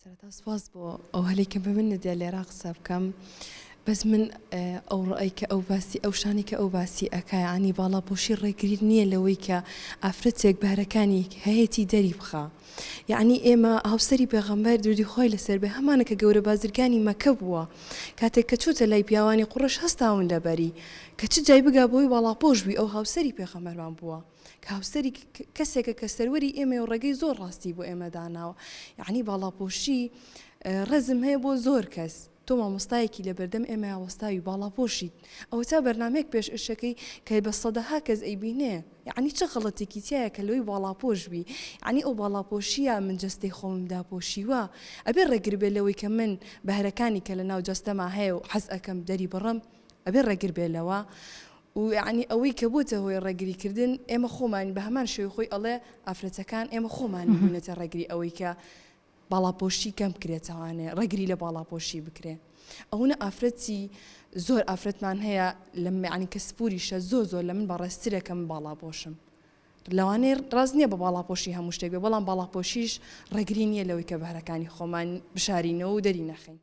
سەرەتا سوپاس بۆ ئەو هەلەی کە بە من ندیا لێرا قسە بکەم بەس من ئەو ڕەئەی کە ئەو باسی ئەو شانی کە ئەو باسی ئەکا یانی باڵاپۆشی ڕێگری نییە لەوەی کە ئافرەتێک بەهرەکانی هەیەتی دەری بخا یەعنی ئێمە هاوسەری پێغەمبەر درودی خوای لەسەر بێ هەمانە کە گەورە بازرگانی مەکە بووە کاتێک کە چۆتە لای پیاوانی قوڕەش هەستاون لەبەری کە چ جای بگا بەوەی باڵاپۆش بوی ئەو هاوسەری پێغەمبەرمان بووە کە هاوسەری کەسێکە کە سەروەری ئێمەیە و ڕێگەی زۆر ڕاستی بۆ ئێمە داناوە یەعنی باڵاپۆشی ڕێزم هەیە بۆ زۆر کەس تۆ مامۆستایەکی لەبەردەم ئێمەیا وەستاوی باڵاپۆشیت ئەوەتا بەرنامەیەک پێش ئەشەکەی کە بە سەدەها کەس ئەیبینێ یەعنی چ غەڵەتێکی تیایە کە لۆی باڵاپۆش بی یەعنی ئەو باڵاپۆشیە من جەستەی خۆمم داپۆشیوە ئەبێ ڕێگر بێ لەوەی کە من بەهرەکانی کە لەناو جەستەما هەیە و حەز ئەکەم دەری بڕم ئەبێ ڕێگر بێ لەوە و یەعنی ئەوەی کە بۆتە هۆی ڕێگری کردن ئێمە خۆمانین بە هەمان شێوەی خۆی ئەڵێ ئافرەتەکان ئێمە خۆمانین بوینەتە ڕێگری ئەوەی کە باڵاپۆشی کەم بکرێتەوانێ ڕێگری لە باڵاپۆشی بکرێ ئەونە ئافرەتی زۆر ئافرەتمان هەیە لە یەعنی کە سپوریشە زۆر زۆر لە من بەڕێزترە کە من باڵاپۆشم لەوانەیە ڕاست نییە بە باڵاپۆشی هەموو شتێک بێ بەڵام باڵاپۆشیش ڕێگری نییە لەوەی کە بەهرەکانی خۆمان بشارینەوە و دەری نەخەین.